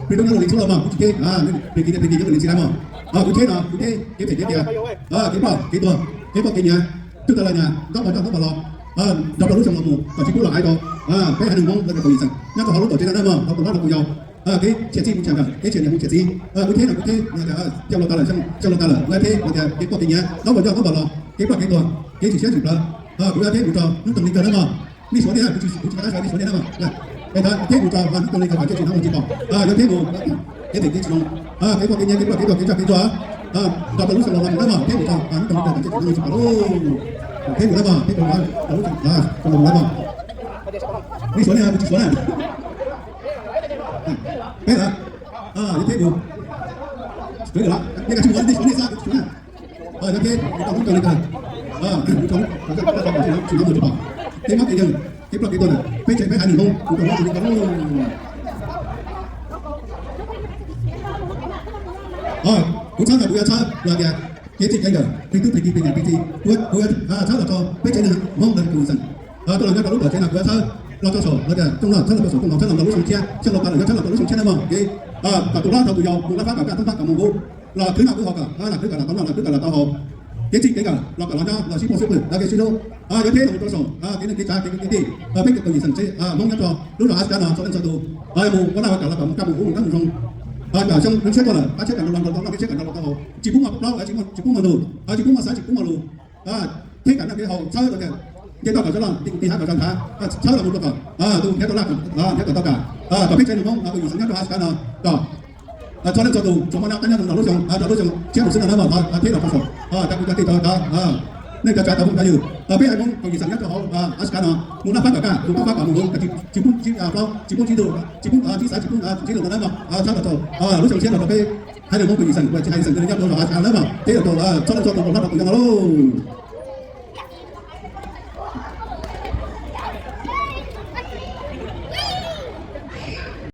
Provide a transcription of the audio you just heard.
Peb tub nyob rau li txhub los mas kuv tsis theb, plis kis tias plis kis nyob rau li txhib na mas. Kuv theb no kuv theb kev phem kev tias, kev ploj kev tuag, kev ploj kev nyiav, twb tawm lawm na, ntaub npog coj ntaub npog los, nrog rau lub xyoo los mus kom tsis pub los hais rau peb haiv neeg Hmoob los tias kaum yim xeem nyob rau hauv lub tuam tsev no na mas, rau tus hlob rau tus yau, kev txhiam txij mus txhiam nkawm, kev txhiam niam mus txhiam txiv. Kuv theb no kuv theb no tias xyoo los tau lawm, xyoo los tau lawm, kuv theb no tias kev ploj kev nyiav, ntaub npog coj ntaub npog los, kev ploj kev tuag, kev tsis siab tsis plawv. Kuv yuav theb mus rau hnub toog li kawg na mas. Nej suav nej na, kuv tsis, kuv tsis paub nej suav nej suav nej na mas. Es theb mus rau hnub toog li kawg kom tseem tsis hnov ua tsis pom, yuav theb mus, kev phem kev tsis zoo, kev ploj kev nyiav, kev ploj kev tuag, kev tsov kev ntsuag, nrog rau lub xyoo los mus na mas, theb mus rau hnub toog li kawg kom tseem tsis hnov ua tsis pom. Theb mus na mas, theb mus rau lub xyoo los mus na mas. Nej suav nej, kuv tsis suav na. Peb lawm, yuav theb mus. Nej ka tsis ua, nej suav nej xwb, kuv tsis suav na. Yog theb mus rau hnub toog li kawg, mus rau hnub toog tsis hnov ua tsis pom. Kev mob kev nkeeg, kev ploj kev tuag na, peb tsev peb haiv neeg Hmoob mus rau hnub toog li kawg. Kuv txhawb no kuv yuav txhawb los tias kev txij kev nkawm, plig tub plig kis plig niam plig txiv, kuv yuav txhawb los rau peb tsev neeg Hmoob los kaum yim xeem, tuaj los nyob rau lub tuam tsev no kuv yuav txhawb los rau saum los tias rooj no txhawb los rau saum rooj no, txhawb los rau lub xyoo tshiab, xyoo los tau lawm yog txhawb los rau lub xyoo tshiab na mas kev kom tus hlob rau tus yau mus laj fab kom kaj toob fab kom mus huv, los khwv noj khwv haus kom, los khwv kom los tau noj los khwv kom los tau haus. Kev txij kev nkawm los kom los nyob los sib phooj sib pwm los kev sib hlub. Yuav theb los mus rau saum kev neej kev tsav kev kwv kev tij, peb kaum yim xeem tsev Hmoob nyob rau lub zos Askab no txhua leej txhua tus, mus ua laj ua kam los kom mus kaj mus huv mus nab mus zoo. Kom xyoo tshiab tuaj lawm, qab tshiab kam los los tau noj, kev tshiab kam los los tau haus, tsis pub muaj plaub, tsis pub muaj nug, tsis pub muaj xav, tsis pub muaj lus. Theb kam noj kev haus txhawb los tias nce toj kom tsav loj, nti hav kom tsav nthav, txhawb los mus rau kom tus nrhiav tau laj los nrhiav kom tau kam, kom peb tsev neeg Hmoob kaum yim xeem nyob rau Askab no kom txhua leej txhua tus tsuas muaj nyob qab nyob rau lub xyoo, rau lub xyoo tshiab mus xwb no na mas theb los rau saum, tas kuv cov tij tau tau, nej cov tsav tau phooj tau ywg, peb haiv Hmoob kaum yim xeem nyob rau hauv Askab no mus laj fab kom kaj, mus toj fab kom mus huv, tsis pub tsib plaub, tsis pub tsib ntu, tsis pub tsib xav, tsis pub tsib lus no na mas txhawb los rau lub xyoo tshiab no rau peb haiv neeg Hmoob kaum yim xeem, tsis hais yim xeem nyob rau hauv Askab na mas theb los rau txhua leej txhua tus rau hlob rau tus yau no lauj.